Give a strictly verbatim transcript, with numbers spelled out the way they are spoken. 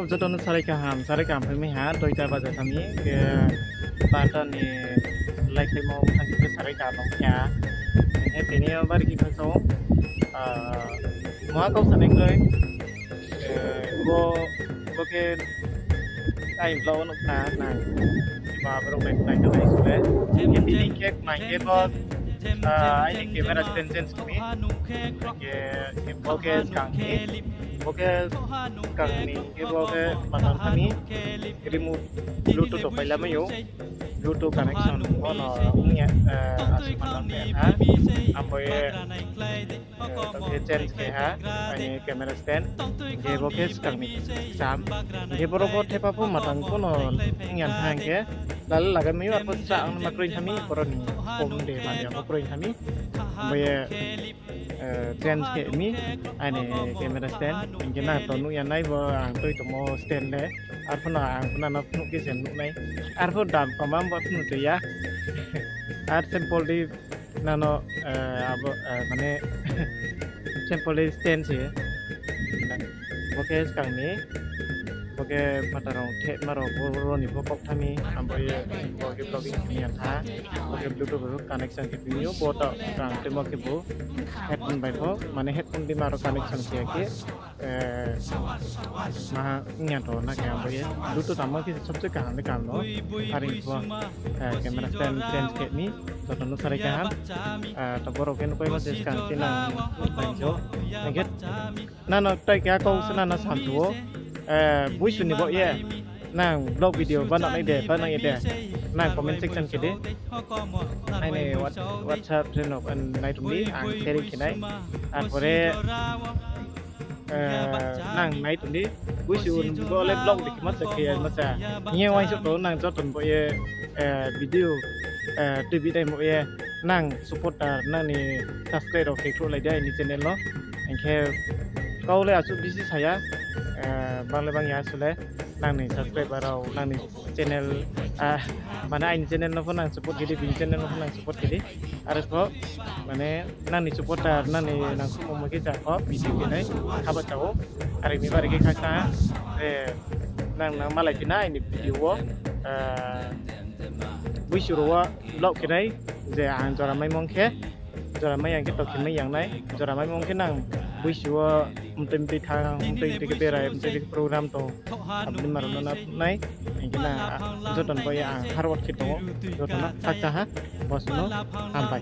Joto no sarai kaham, sarai kaham phaimai ha, doita baja thani, khe barta ni laikhlaimo thang khe sarai kaham ong khe ha. Hing khe tini yo bari khe kha song, ah, muha kau sanai kroi, eh, bo, bo khe aini vlog wo nuh khna nang, ba borok nai, nai tongnai sole. Khe tini khe nai khe bo, ah, aini camera stand change khe mi. Khe, khe bo khe skang ni, bo khe skang ni, khe bo khe matang thani remote Bluetooth rok paila mai ou. Bluetooth connection bo no ong ya, eh, aswk matang khe ha. Abo ye, eh, tang khe change khe ha, aini camera stand. Hing khe bo khe skang ni sam. Hing khe borok bo thepa pho matang pho no ong ya tha hing khe lale lagai mai ou, arpho sa ang ma kroi thami, borok ni kom de man ya pho kroi thami. Bo ye, eh, change khe mi, aini camera stand. Hing khe nang to nuh ya nai bo ang tui tongmo stand le. Arpho no ang pho nano phnuh khe se nuh nai. Arpho dam koma bo phnuh tui ya. Ar simple di nano, eh, abo, eh, mane simple di stand se. Bo khe skang ni, bo khe phatar rok thepma rok bo, bo ni bo kok thami, abo ye bo khe vlogging ni ya tha, bo khe Bluetooth rok connection khe phi ou, bo to rang tei bo khe bo headphone bai pho, mane headphone di ma rok connection khe ya khe, eh, maha ong ya to na khe abo ye Bluetooth tamo khe sabse kaham le kaham no, are pho, eh, camera stand change khe mi, joto no sarai kaham, eh, to borok khe nuh pai ma se skang se nang nuh pai jo, hing khe nano tai khe a kau se nano sam thu ou, eh, buisu ni bo ye, nang vlog video banang nai de, banang ye de, nang comment section khe di. Aini Whats-, WhatsApp channel nai tong di, ang sharing khe nai. Arpore, eh, nang nai tong di, buisu bo le vlog di khe ma cha khe ya ma cha. Hing ye uaingsouh to nang joto ni bo ye, eh, video, eh, tuibi dai bo ye, nang supporter, nang ni subscribe rok khe khrouhlai di aini channel no. Hing khe kau le asuh bisi sa ya, eh, bang le bang ya asuh le. Nang ni subscriber rok, nang ni channel, ah, mane aini channel no pho nang support khe di, bini channel no pho nang support khe di. Are pho, mane nang ni supporter, nang ni nangkhruhmo khe cha pho, video khe nai, haba cha ou. Are mi bari khe khakchang, eh, nang no malai phi na aini video wo, eh, buisu rao wo vlog khe nai, je ang jora maimo ong khe, jora mai ya khe to khe mai ya nai, jora maimo ong khe nang buisu wo mtui mtui thang, mtui mtui khe berai, mtui mtui khe program tong, abo ni ma rao no na nai, hing khe nang joto ni bo ye ang hard work khe tong ou, joto no khakchang ha, bo song no hambai.